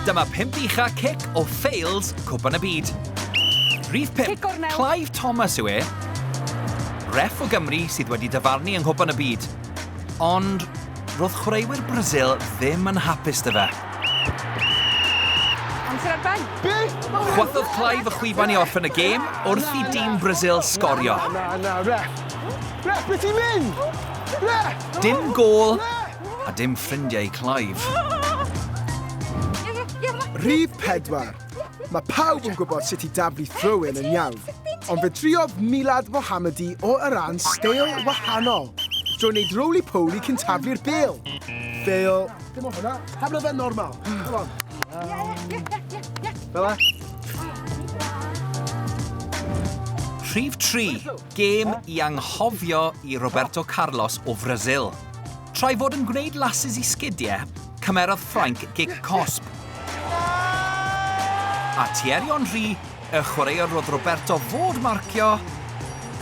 Dyma 5 ucha cic o fails Cwpan y Byd. Rhif 5, Clive Thomas yw e. Ref o Gymru sydd wedi dyfarnu yng Nghwpan y Byd. Ond roedd chwaraewyr Brazil ddim yn hapus 'da fe. Amser ar ben. Chwythodd Clive y chwiban i orffen y gêm wrth i dîm Brazil sgorio. Na, na, ref! Ref, beth ti'n mynd? Ref! Dim gôl a dim ffrindiau i Clive. Rhif 4. Mae pawb yn gwybod sut i daflu throw-in yn iawn, ond fe driodd Milad Mohammadi o Iran steil wahanol drwy wneud roly-poly cyn taflu'r bêl. Fail. Dim o hwnna. Taflu fe'n normal. Come on. Fel 'a. Rhif 3, gêm i anghofio i Roberto Carlos o Frazil. Tra'i fod yn gwneud lasys i sgidiau, cymerodd Ffrainc gic cosb. A Thierry Henry, y chwaraewr roedd Roberto fod marcio,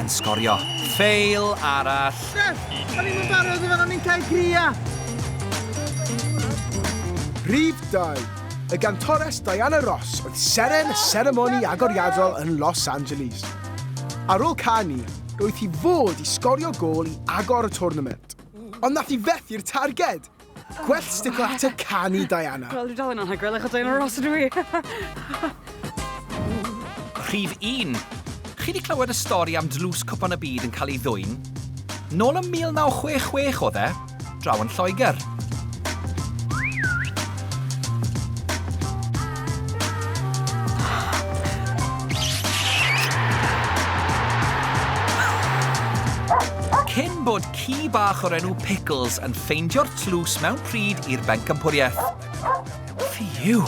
yn sgorio. Ffeil arall. Ref, o'n i'm yn barod i fod o'n i'n cael cria! Rhif 2. Y gantores Diana Ross oedd seren y seremoni agoriadol yn Los Angeles. Ar ôl canu, roedd hi fod i sgorio gôl i agor y twrnament. Ond nath hi fethu'r targed! Gwell stico at y canu, Diana. Wel, dwi dal yn anhygoel achos Diana Ross ydw i. Rhif 1. Chi 'di clywed y stori am dlws Cwpan y Byd yn cael ei ddwyn? Nôl ym 1966 oedd e, draw yn Lloegr. Cyn bod ci bach o'r enw Pickles yn ffeindio'r tlws mewn pryd i'r bencampwriaeth. Phew!